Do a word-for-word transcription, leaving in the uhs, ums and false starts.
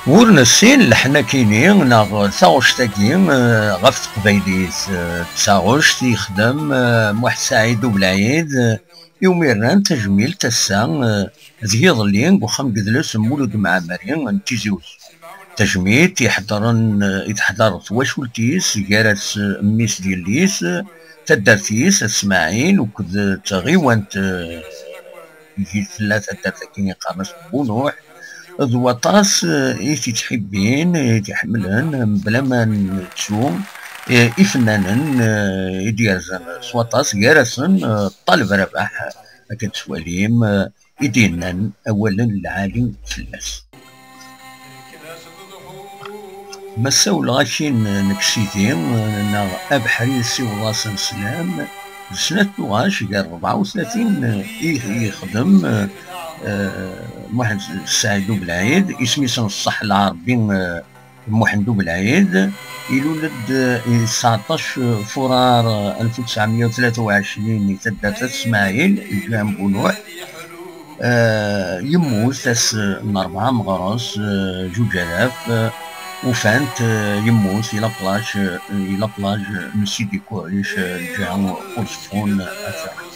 Ur nessin leḥnak-agi neɣ taɣect-agi, eh, ɣef teqbaylit, eh, d taɣect i yexdem, eh, Muḥ Saɛid Ubelɛid, eh, iwumi rran tajmilt ass-a, eh, d yiḍelli deg uxxam n yidles n Mulud Mɛemmeri n Tizi Uzzu. Tajmilt i ḥeḍren, eh, i teḥḍer twacult-is, gar-as, eh, mmi-s d yelli-s, eh, taddart-is, At Smaɛil, akked tɣiwant, eh, i tella taddart-agi iqqaren-as Bunuḥ, d waṭas, eh, i t-ittḥibbin, i t-iḥemmlen, mebla ma nettu, eh, ifennanen, eh, i d-yerzan s waṭas, gar-asen, eh, Ṭaleb Rabaḥ, akken tettwalim, eh, i d-yennan awalen lɛali fell-as. Ma ssawleɣ-ak-in nekk sidi, eh, neɣ abeḥri, ssiweḍ-asen sslam, d snat tuɣac gar rebɛa u tlatin i yexdem, eh, Muḥend Saɛid Ubelɛid, isem-is n ṣṣeḥ lɛerbi, eh, Muḥend Ubelɛid. Ilul-d, eh, i tseɛṭac furar, eh, alef u tesɛemya u tlata u ɛecrin, i taddart At Smaɛil, lǧiha n Bunuḥ. Eh, yemmut ass n rebɛa meɣres, eh, juǧ alaf, eh, ufan-t, eh, yemmut i la plage, eh, i la plage n Sidi Kuɛric, eh, lǧiha n Uẓeffun, eh, At Ṛeḥma.